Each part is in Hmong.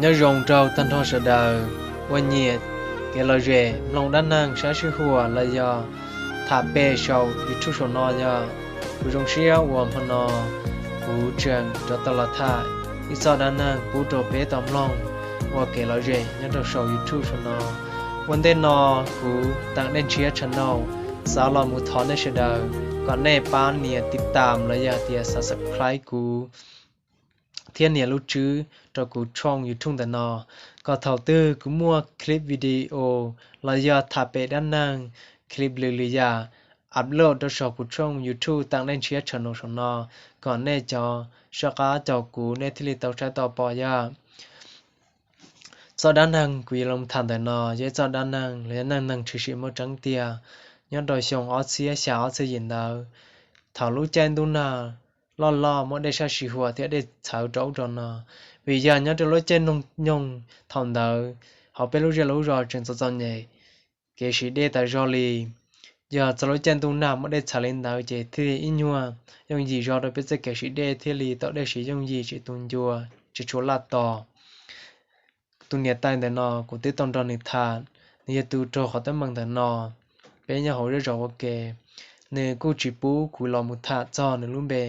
Nyob zoo rau tag nrho sawv daws uas nyiam kev lom zem mloog dab neeg sab sij huam los yog tham pem saum YouTube saum no. Yog kuv zoo siab uas hmo no kuv tseem rov tau los tham ib txoj dab neeg pub rau peb tau mloog ua kev lom zem nyob rau saum YouTube saum no. Ua ntej no kuv Teem Dej Ntshiab channel xav los mus thov nej sawv daws kom nej pab nias tiv tam los yog tias subscribe kuv thiab nias lub tswb rau kuv tshooj YouTube ntawm no, kom thaum twg kuv muaj clip video los yog tham pem dab neeg, clip lwm lwm yam upload rau saum kuv tshooj YouTube Teem Dej Ntshiab channel saum no, kom nej cov soj qab caum kuv nej thiaj li tau saib tau pom yog. Txoj dab neeg kuv yuav los tham ntawm no yog ib txoj dab neeg los yog neej neeg tshwm sim muaj tseeb tiag. Nyob rau xyoo ob txhiab xya ob txhiab yim ntawd, thaum lub caij ntuj nag loj loj muaj dej sab sij huam thiab dej txhawv rau ub rau no, vim yog nyob rau lub caij nyoog thaum ntawd hauv peb lub zej lub zos tseem txom txom nyem kev siv dej tas zog li. Yog txog lub caij ntuj nag muaj dej txhawv li ntawd ces thiaj li ib nyuag yooj yim zog rau peb txoj kev siv dej thiaj li tau dej siv yooj yim tsis tu ncua, tsis tshua laj tos. Tus niam tais ntawm no kuv twb tau nrog nws tham, nws yog tus raug qhov teeb meem ntawm no. Peb nyob hauv zej zos ua ke, nws kuj tsis pub kuv los mus tham txog nws lub npe,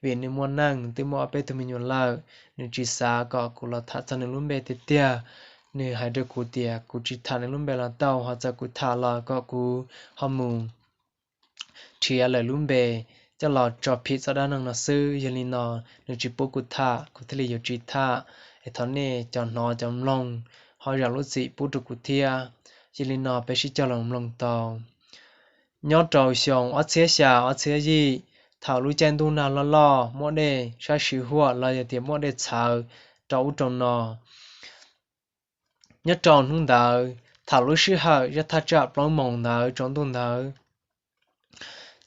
vim nws muaj neej, nws twb muaj ob peb tug me nyuam lawm, nws tsis xav kom kuv los tham txog nws lub npe tiag tiag. Nws hais rau kuv tias kuv tsis tham nws lub npe los tau, ho txawm kuv tham los kom kuv ho mus nrhiav lawv lub npe coj los tso phim txoj dab neeg no xwb. Yog li no nws tsis pub kuv tham, kuv thiaj li yuav tsis tham, es thov nej cov hnov cov mloog ho zam lub txim pub rau kuv thiab. Yog li no peb sib cog los mloog tau. Nyob rau xyoo ob txhiab xya ob txhiab yim, thaum lub caij ntuj nag loj loj muaj dej sab sij huam los yog tias muaj dej txhawv rau ub rau no, nyob rau hnub ntawd thaum lub sij hawm zaj thaj tsam plaub moos ntawd tsaus ntuj ntawd,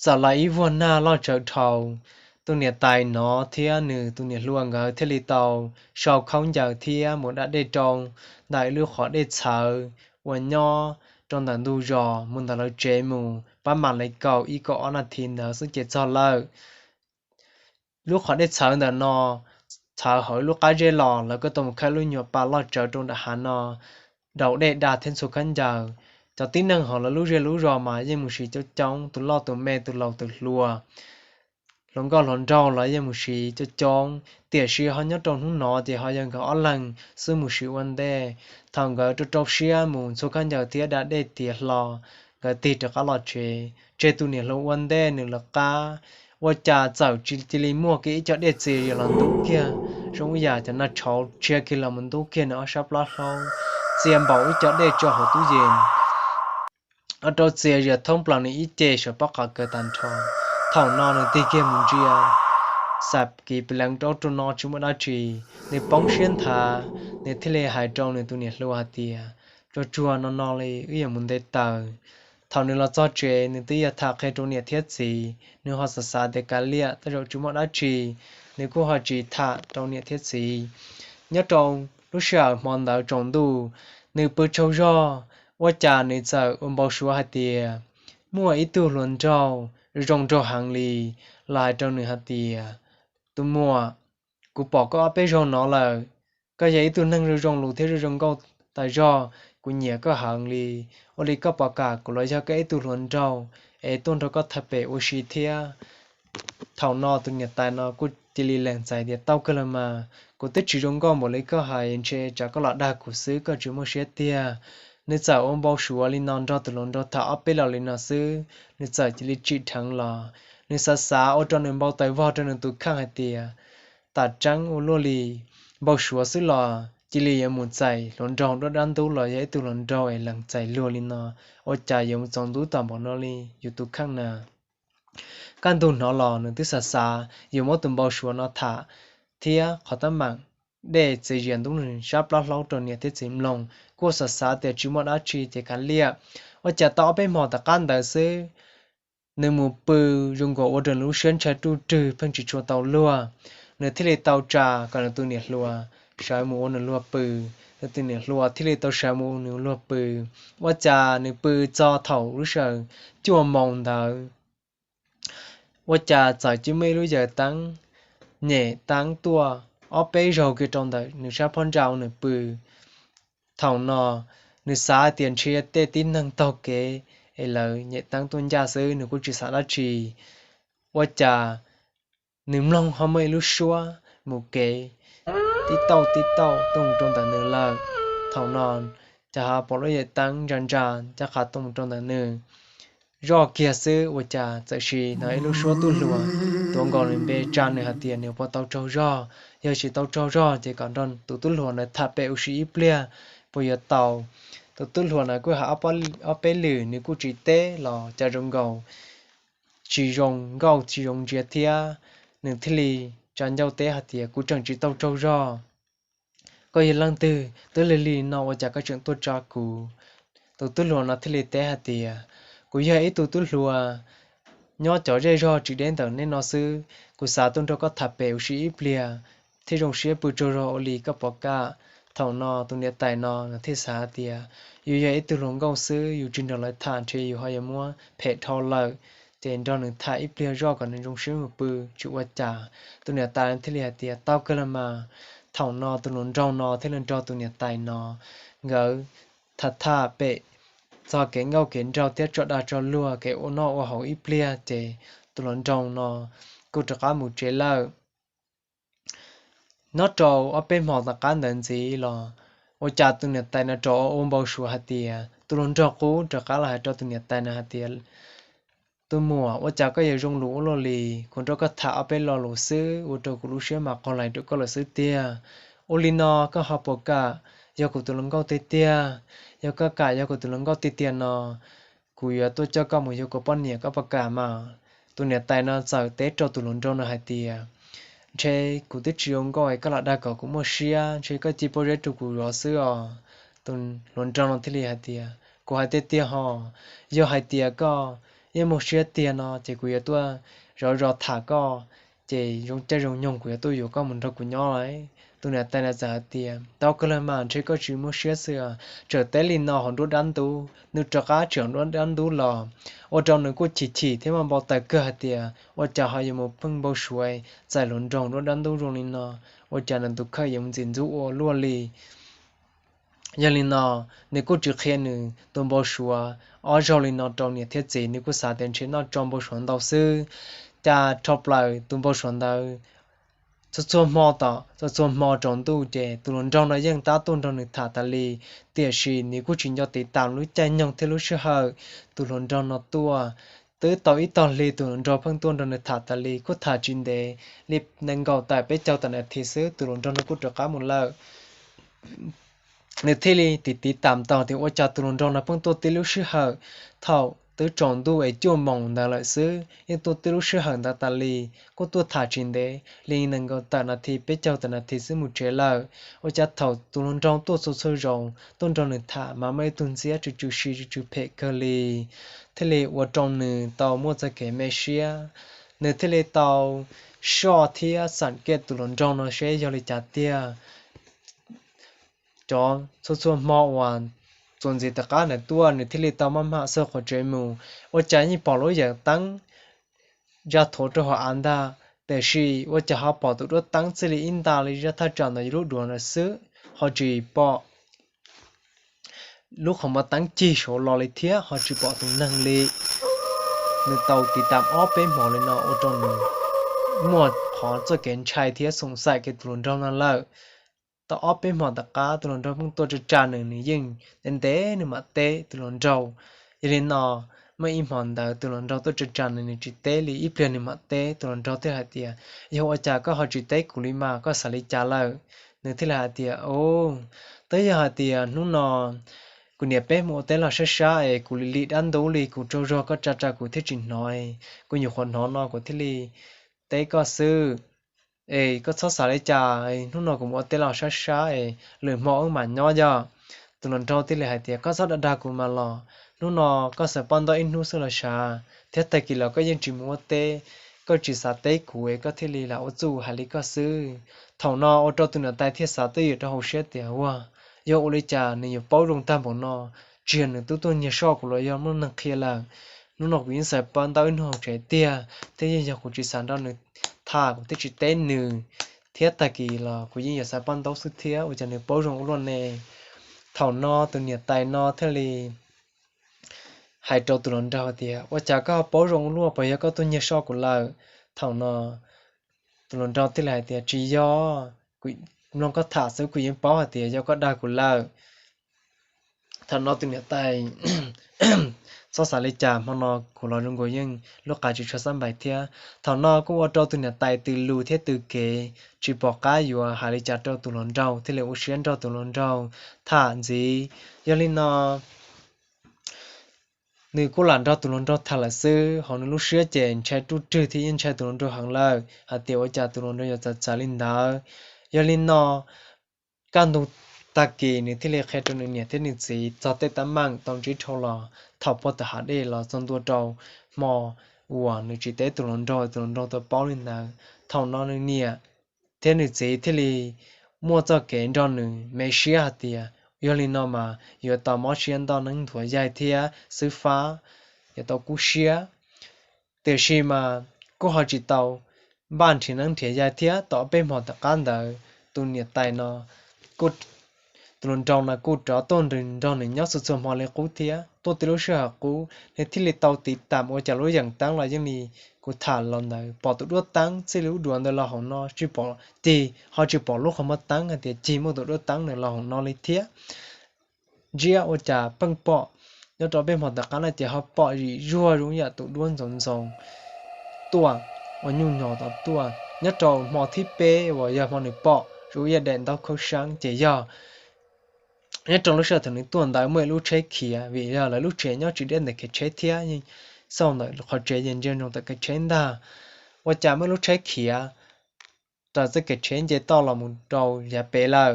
txawm los ib vuag nag loj tsawv dhau. Tus niam tais no thiab nws tus niam hluas nkawd thiaj li tau sau khaub ncaws thiab mus da dej rau ntawm ib lub qhov dej txhawv uas nyob rau ntawm ntug zos mus ntawm lawv tsev mus pab mam li kaum ib kaum ob nas this ntawd xwb ces txog lawm. Lub qhov dej txhawv ntawm no txhawv hauv ib lub qab zeb los, lawv kuj tau mus khawb lub nyuam pas loj tsawv rau nram hav no, daus dej da thiab ntxhua khaub ncaws. Cov tib neeg hauv lawv lub zej lub zos mas yeej mus siv coob coob, tus loj tus me, tus laus tus hluas, hluas nkauj hluas nraug los yeej mus siv coob coob, tiam sis ho nyob rau hnub no ces ho yog nkawd ob leeg xwb mus siv ua ntej. Thaum nkawd rau rau siab mus ntxhua khaub ncaws thiab da dej tiav hlo, nkawd tig rov qab los tsev, tseg tus niam hluas ua ntej nws lawv qab. Ua cas txawm cia li muaj kiag ib co dej txias zias los ntub kiag, zoo ib yam cov nag tshauv tshia kiag los mus ntub kiag nws ob sab plab hlaub, txia npaum ib co dej tso hauv tub yees, ua rau txias zias thoob plaws nws ib ce sawv pob qhov kawg tag nrho. Thaum no nws tig kiag mus ntsia, xam kiv pes leev rau ub rau no tsis muaj dab tsi, nws poob siab nthav, nws thiaj li hais rau nws tus niam hluas hais tias, Tsuag tsuag no no li wb yuav mus nte taws. Thaum nws los txog tsev nws twb yog tham qhia rau niam thiab txiv, nws ho xav xav tias kav liam tej zaum tsis muaj dab tsi, nws kuj ho tsis tham rau niam thiab txiv. Nyob rau lub sij hawm hmo ntawd tsaus ntuj, nws pw tsaug zog, ua cas nws txawm ua npau suav hais tias muaj ib tug hluas nraug zoo nraug heev li los hais rau nws hais tias, Tus muam, kuv pom koj ob peb zaug no lawm, koj yog ib tug neeg zoo zoo lus thiab zoo zoo nkauj tas zog, kuv nyiam koj heev li. Ua li koj puas kam kuv los yog koj ib tug hluas nraug es tuaj nrog koj thaj pem ua si thiab? Thaum no tus niam tais no kuj cia li lees txais tias, Tau kawg los mas, kuv twb tsis zoo nkauj npaum li koj hais, ntshe tsam koj los dag kuv xwb, koj tsis muaj siab tiag. Nws txawm ua npau suav li no nrog tus hluas nraug tham ob peb los li no xwb, nws txawm cia li tsim dheev los. Nws xav xav ua rau nws npau taws vog rau nws tus kheej hais tias, Tam tseeb ua luaj li, npau suav xwb los cia li yuav mus txais hluas nraug dab dab ntub los yog ib tug hluas nraug es lees txais luag li no, ua cas yuav mus txaus ntub tag npaum no li yus tus kheej na. Kaj ntug hnov los nws twb xav xav yuav muab tus npau suav no tham thiab qhov teeb meem dej txias zias ntub nws sab plab hlaub rau niam thiab txiv mloog, kuj xav xav tias tsis muaj dab tsi ces kav liam. Ua cas tau ob peb hmo tom qab ntawd xwb, nws mus pw zoo nkaus ua rau nws lub siab ntshai ruj rwg pheej tsis tshua tau luag. Nws thiaj li tau tsa kom nws tus niam hluas sawv mus ua nws luag pw. Nws tus niam hluas thiaj li tau sawv mus ua nws luag pw. Ua cas nws pw txog thaum lub sij hawm cuaj moos ntawd, ua cas txawm cia muaj ib lub yawg teeb nyem teeb tuaj ob peb zaug kiag rau ntawm nws sab phab ntsa uas nws pw. Thaum no nws xav hais tias ntshe tej tib neeg taug kev es lawv nyem teeb tuaj ncaj xwb, nws kuj tsis xav dab tsi. Ua cas nws mloog ho muaj ib lub suab mus kev tib tauj tib tauj tuaj mus rau ntawm nws lawm. Thaum no cas ho pom lub nyem teeb ntsa ntsa ncaj qha tuaj mus rau ntawm nws. Zoj kiag xwb ua cas txawm sim hnov ib lub suab tub hluas tuav nkaus nws npe tsa nws hais tias nws puas tau tsaug zog, yog tsis tau tsaug zog ces kom nrog tus tub hluas ntawd tham pem ua si ib pliag puas yuav tau. Tus tub hluas ntawd kuj hais ob peb lwm nws kuj tsis teb los cas zoo nkaus tsis zoo nkauj tsis zoo ntsia thiab. Nws thiaj li tsa ncauj teb hais tias, kuv tseem tsis tau tsaug zog. Koj yog leej twg twb lig lig no ua cas koj tseem tuaj tsa kuv? Tus tub hluas no thiaj li teb hais tias, kuv yog ib tug tub hluas nyob cov zej zog tsis deb ntawm nej no xwb, kuv xav tuaj nrog koj tham pem ua si ib pliag thiaj zoo siab pw tsaug zog ua li, koj puas kam? Thaum no tus niam tais no nws thiaj xav hais tias, yus yog ib tug hluas nkauj xwb, yus tsis nrog lawv tham ntshe yus ho yuav muab phem dhau lawm, ces nrog nws tham ib pliag zoj kom nws zoo siab mus pw tsis ua cas. Tus niam tais thiaj li hais tias, tau kawg los mas. Thaum no tus hluas nraug no thiaj li nrog tus niam tais no nkawd tham tham pem txog kev nkauj kev nraug thiab tso dag tso luag kev ua noj ua haus ib pliag ces tus hluas nraug no kuj rov qab mus tsev lawm. Nyob rau ob peb hmo tom qab ntawd ntxiv los ua cas tus niam tais no rov ua npau suav hais tias, tus hluas nraug qub rov qab los hais rau tus niam tais no hais tias, tus muam, ua cas koj yuav zoo lus ua luaj li? Kuv nrog koj tham ob peb lo lus xwb ua rau kuv lub siab mas qaug lais rau koj lawm xwb tiag. Ua li no koj ho puas kam yog kuv tus hluas nkauj tiag tiag? Yog koj kam yog kuv tus hluas nkauj tiag tiag no, kuv yuav tuaj coj koj mus yug kuv poj niam, koj puas kam mas? Tus niam tais no txawm teb rau tus hluas nraug no hais tias, ntshe kuv twb tsis zoo nkauj es koj los dag kom kuv muaj siab, ntshe koj cia pob zeb rau kuv zov xwb os. Tus hluas nraug no thiaj li hais tias, kuv hais tiag tiag hos, yog hais tias koj yeej muaj siab tiag no ces kuv yuav tuaj zov zos tham koj, ces zoo caij zoo nyoog kuv yuav tuaj yuav koj mus nrog kuv nyob lawm. Tus niam tais no txawm hais tias, tau kawg los mas, ntshe koj tsis muaj siab xwb os. Txawm teb li no hauv nruab dab ntub, nws rov qab tsim nruab dab ntub los, ua rau nws kuj chim chim thiab muaj npau taws kawg hais tias, ua cas ho yuav mus pheej npau suav txais hluas nraug nruab dab ntub zoo li no, ua cas nws tus kheej yuav mus ntxim ntxub ua luaj li. Yog li no, nws kuj tsis qhia nws tus npau suav ob zaug li no rau niam thiab txiv, nws kuj xav tias ntshe noj tso npau suav ntau xwb. Cas rho plaws tus npau suav ntawd txhua txhua hmo tom txhua txhua hmo tsaus ntuj ces tus hluas nraug no yeej tab tuaj nrog nws tham tas li, tiam sis nws kuj tsis nco tiv tas lub caij nyoog thiab lub sij hawm tus hluas nraug no tuaj. Twb tau ib tog hli tus hluas nraug pheej tuaj nrog nws tham tas li, kuj tham tsis ntev li nees nkaum tawm peb caug tawm nas this xwb tus hluas nraug no kuj rov qab mus lawm. Nws thiaj li tiv tiv tam tau tias ua cas tus hluas nraug no pheej tuaj tib lub sij hawm. Thaum twb tsaus ntuj es cuaj moos ntawd lawm xwb yeej tuaj tib lub sij hawm ntawd tas li, kuj tuaj tham tsis ntev li nees nkaum tawm nas this peb caug tawm nas this xwb mus tsev lawm. Ua cas thaum tus hluas nraug tuaj txhua txhua zaus tuaj nrog nws tham mas muaj ib tug ntxhiab tsw tsw si tsw tsw phem kawg li, thiaj li ua rau nws tau muaj txoj kev me siab. Nws thiaj li tau soj thiab xam kiaj tus hluas nraug no seb yog li cas tiag. Cov txhua txhua hmo uas txuas ntxiv tom qab ntawd tuaj nws thiaj li tau maj mam xuas qhov tsev mus, ua cas yeej pom lub yawm teeb ya thuav rau hauv av ntag, tiam sis ua cas ho pom tus duab teeb txij li ib nta li zaj thaj tsam ntawd yog lub duav ntawd xwb, ho tsis pom lub qhov muag teeb cig saud los li thiab ho tsis pom tus neeg li. Nws tau tiv tam ob peb hmo li no ua rau nws muaj qhov txoj kev ntshai thiab xoom xaim kiag tus hluas nraug no lawm. Tau ob peb hmo tom qab tus hluas nraug pheej tuaj tsa tsa nws, nws yeej ntev ntev nws mam teb tus hluas nraug. Yog li no, muaj ib hmo ntawd tus hluas nraug tuaj tsa tsa nws, nws tsis teb li, ib pliag nws mam teb. Tus hluas nraug thiaj hais tias, yog ua cas koj ho tsis teb kuv li mas, koj xav li cas lawm? Nws thiaj li hais tias, o, twb yog hais tias hnub no kuv niam peb mus ua teb los sab sab es kuv lim lim dab ntub li, kuv tsaug zog koj tsa tsa kuv thiaj tsis hnov, kuv nyuam qhuav hnov no kuv thiaj li teb koj xwb. Es koj txhob xav li cas, hnub no kuv mus ua teb los sab sab es lwm hmo wb mam nyob yog. Tus hluas nraug thiaj li hais tias, koj txhob dag dag kuv mas los, hnub no koj xaws paj ntaub ib hnub xwb los sav, thiab tag kis los koj yeej tsis mus ua teb, koj tsis xav teb kuv es koj thiaj li lam ua txuj hais li koj xwb. Thaum no ua rau tus niam tais thiaj xav twj ywm rau hauv siab tias, ua, yog ua li cas nws yuav paub zoo tag npaum no, tsis yog nws twb tuaj nyiag soj kuv los yog muaj neeg qhia lawm. Hnub no kuv yeej xaws paj ntaub ib hnub hauv tsev tiag, thiab yeej yog kuv tsis xav nrog nws tham kuv thiaj tsis teb nws. thiab tag kis los kuv yeej yuav xav paj ntaub xwb thiab, ua cas nws paub zoo ua luaj ne? Thaum no tus niam tais no thiaj li hais rau tus hluas nraug tias, Ua cas koj ho paub zoo ua luaj, puas yog koj tuaj nyiag soj kuv lawm? Thaum no tus hluas nraug thiaj li hais tias, Tsis yog, kuv mloog koj tham xwb, kuv yeej paub hais tias yog koj dag kuv lawm. Thaum no tus niam tais txhob xav li cas, hmo no kuv los zoo nkaus yeej lub qa tsis tshua xab npais thiab. Thaum no kuj ua rau tus niam tais tws lus thiab tws kev, tsis pom qab yuav hais li cas rau tus hluas nraug, thiaj li ua siab nrog tus hluas nraug tham ntxiv. Yog li no nws kuj lam nrog tus hluas nraug tham lawm xwb, hauv nws lub siab ces ntshai ruj rwg thiab yeej ntshai tus hluas nraug heev lawm hais tias ua cas tus hluas nraug yuav txawv txawv li ntawd. Yog li no kaj ntug tag kis nws thiaj li qhia rau nws niam thiab nws txiv txog tej teeb meem tau ntsib dhau los thaum puag tom hav dej los txog ntua rau hmo uas nws tsis teb tus hluas nraug, tus hluas nraug tau paub li ntawd. Thaum no nws niam thiab nws txiv thiaj li muaj txoj kev nrog nws me siab hais tias, Yog li no mas yuav tau mob siab nto neeb nthuav yaig thiab xwb fab, yuav tau kub siab. Tiam sis mas kuj ho tsis tau npaj nrhiav neeb nrhiav yaig thiab. Tau peb hmo tom qab ntawd tus niam tais no, tus hluas nraug no kuj rov tuaj nrog nws nyob txhua txhua hmo li qub thiab. Tuaj tib lub sij hawm qub nws thiaj li tau tiv tam ua cas lub yeem teeb los yeej li kuv tham los ntawd, pom tus duab teeb txij lub duav ntawd los hauv no tsis pom cig, ho tsis pom lub qhov muag teeb hais tias cig muaj tus duab teeb ntawd los hauv no li thiab. Ntsiab ua cas pheej pom, nyob rau peb hmo tom qab no ces ho pom zim zuag zoo yam tus duab ntxoov ntxoo tuaj, ua nyuj nyos tom tuaj. Nyob rau hmo thib peb uas yog hmo nws pom zoo yam daim ntaub khaub sab ces yog nyob rau lub sij hawm thaum nws tuaj ntawd muaj ib lub tsheb khiav, vim yog lawv lub tsev nyob tsis deb ntawm kev tsheb thiab, xauj ntawm qhov tsev ces ntsia ntsoov tom kev tsheb ntag. Ua cas muaj lub tsheb khiav raws txoj kev tsheb nce toj los mus rau yav pem lawm.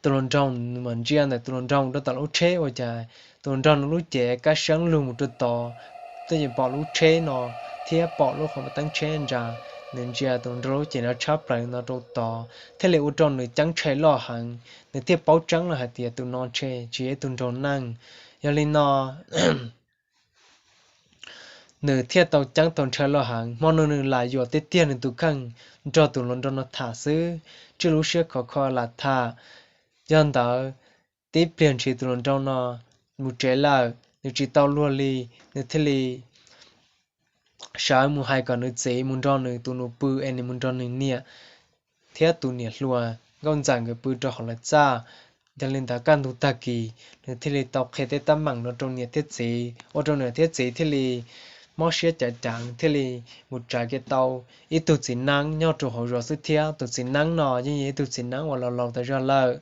Tus hluas nraug mas ntsia ntawm tus hluas nraug rau tom lub tsheb ua cas tus hluas nraug nws lub cev kaj seeb lug mus rau tod, twb yeej pom lub tsheb no thiab pom lub qhov muag teeb tsheb ntsa. Nws ntsia tus hluas nraug lub cev no tshab plaws no rau tod thiaj li ua rau nws ceeb ntshai loj heev, nws thiaj paub tseeb lawm hais tias tus no ntshe tsis yog ib tug nraug neej. Yog li no nws thiaj tau ceeb tau ntshai loj heev. Hmo no nws lam yuam tiag tiag nws tus kheej nrog tus hluas nraug no tham xwb, tsuas lub siab khov kho lam tham. Yog ntawd tib pliag ntshis tus hluas nraug no mus tsev lawm, nws tsis tau luag li, nws thiaj li sawv mus hais kom nws txiv mus nrog nws tus nus pw es nws mus nrog nws niam thiab tus niam hluas nkauj ntxawm nkawd pw rau hauv lawv txaj. Yog li ntawd kaj ntug tag kis nws thiaj li tau qhia tej teeb meem no rau niam thiab txiv, ua rau niam thiab txiv thiaj li mob siab cav cav thiaj li mus tsa kiag tau ib tug txiv neeb nyob rau hauv zos xwb thiab. Tus txiv neeb no yeej yog ib tug txiv neeb uas laus laus tas zog lawm.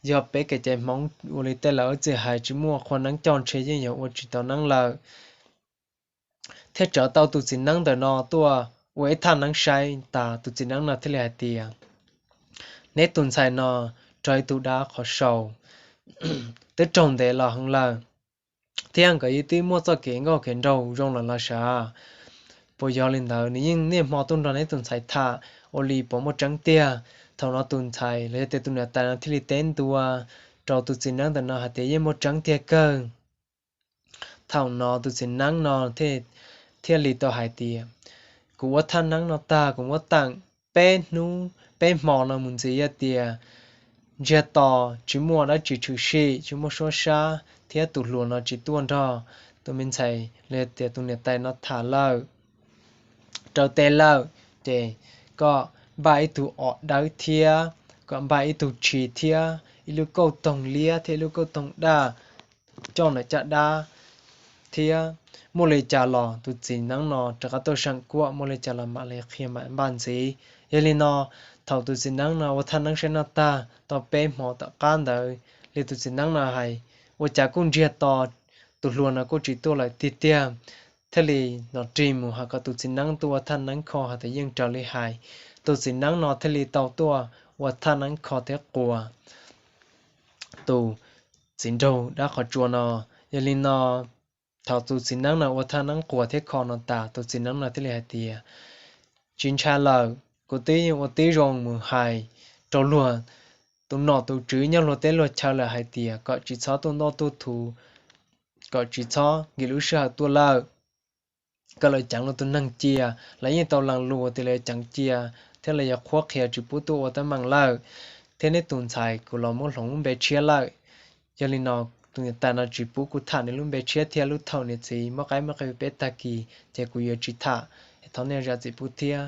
Yog peb kev cai Hmoob ua li tej laus txij hais tsis muaj qhua neeb coj ntshe yeej yog ua tsis tau neeb lawm. Thiaj tsawv tau tus txiv neeb ntawm no tuaj ua ib thaj neeb saib tas, tus txiv neeb no thiaj li hais tias, Neb tus ntxhais no raug ib tug dab qhov sau twb raug ntev los heev lawm, thiab nkawd twb muaj txoj kev nkauj kev nraug zoo lawm los sav. Puas yog li ntawd nws yeej niaj hmo tuaj nrog neb tus ntxhais tham, ua li puas muaj tseeb tiag? Thaum no tus ntxhais los yog tias tus niam tais no thiaj li teb ntua rau tus txiv neeb ntawm no hais tias, Yeej muaj tseeb tiag kawg. Thaum no tus txiv neeb no thiaj li tau hais tias, Kuv ua thaj neeb no tag kuv muab teem peb hnub peb hmo no mus ntxiv, yog tias ntsiag to tsis muaj dab tsi tshwm sim, tsis muaj suab sab thiab tus hluas no tsis tuaj nrog tus me ntxhais los yog tias tus niam tais no tham lawm, raws tes lawm, ces koj npaj ib tug os dawb thiab koj npaj ib tug tshis thiab ib lub kauj toog liab thiab ib lub kauj toog daj coj ntawm caj dab, thiab muaj li cas los tus txiv neeb no rov qab tuaj seem kuaj, muaj li cas los mam li qhia mam npaj ntxiv. Yog li no, thaum tus txiv neeb no ua thaj neeb saib noj tag tau peb hmo tom qab ntawd li tus txiv neeb no hais, ua cas kuj ntsiag to, tus hluas no kuj tsis tuaj lawm tiag tiag. Thiaj li hnov rig mus hais kom tus txiv neeb tuaj ua thaj neeb kho hais tias yeej raws li hais. Tus txiv neeb no thiaj li tau tuaj ua thaj neeb kho thiab quas tus txiv nraug dab qhov tsua no. Yog li no, thaum tus txiv neeb no ua thaj neeb quas thiab kho no tas, tus txiv neeb no thiaj li hais tias, Tsis ntshai lawm, kuv twb yeej ua tib zoo mus hais rau luag tus nom tus tswv nyob luag teb luag chaw lawm hais tias kom tsis txhob tuaj ntoj tuaj thuv, kom tsis txhob nkim lub sij hawm tuaj lawm, kom lawv ceev luag tus neeg cia. Lawv yeej tau lees lus tias lawv ceev cia thiab lawv yuav qhuab qhia tsis pub tuaj ua teeb meem lawm, thiab neb tus ntxhais kuv los muab hloov lub npe tshiab lawm. Yog li no tus niam tais no tsis pub kuv tham nws lub npe tshiab thiab lub thaum niam txiv muab qaib muab qe peb tag kis ces kuv yuav tsis tham, thov nej zam txim pub thiab.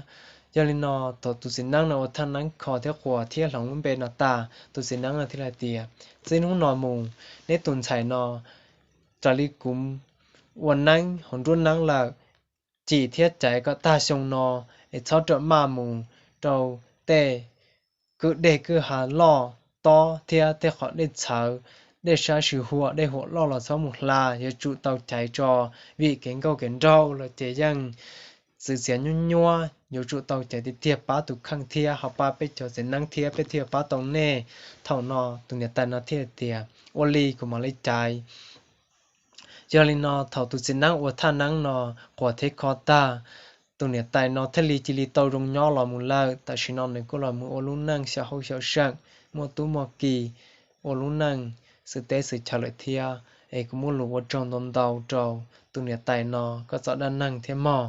Yog li no thaum tus txiv neeb no ua thaj neeb kho thiab quas thiab hloov lub npe no tas, tus txiv neeb no thiaj hais tias, txij hnub no mus, neb tus ntxhais no raws li kuv ua neeb hauv nruab neeb lawm, cim thiab caiv kom tag xyoo no, es txhob rawm maj mus rau tej kwj deg kwj ha loj tob thiab tej qhov dej txhawv, dej sab sib huam, dej huam loj los txhob mus hla, yuav tsum tau caiv tso, vim kev nkauj kev nraug los ces yeej txwv txiav nyuab nyuab, yuav tsum tau caiv tiag tiag pab tus kheej thiab ho pab peb cov txiv neeb thiab peb thiaj pab tau nej. Thaum no tus niam tais no thiaj tias, ua li kuv mam li caiv. Yog li no thaum tus txiv neeb ua thaj neeb no quas thiab kho tag, tus niam tais no thiaj li cia li tau zoo nyob los mus lawm. Tam sim no nws kuj los mus ua lub neej xyov hauj xyov seem, muaj tub muaj ki, ua lub neej xwm teb xwm chaw lawm thiab. Es kuv muaj lus ua tsaug ntau ntau rau tus niam tais no koj txoj dab neeg thiab mog,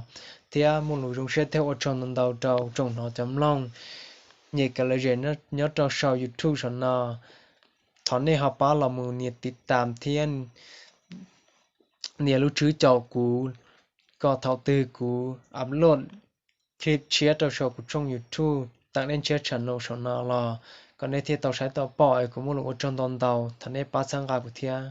thiab muaj lus zoo siab thiab ua tsaug ntau ntau rau tsoom hnov cov mloog, nyem kawm lom zem nyob rau saum YouTube saum no. Thov nej ho pab los mus nias tiv tam thiab nias lub tswb caum kuv, kom thaum twg kuv upload clip tshiab rau saum kuv tshooj YouTube Teem Dej Ntshiab channel saum no los kom nej thiaj tau saib tau pom. Es kuv muaj lus ua tsaug ntau ntau, thov nej pab txhawb nqa kuv thiab.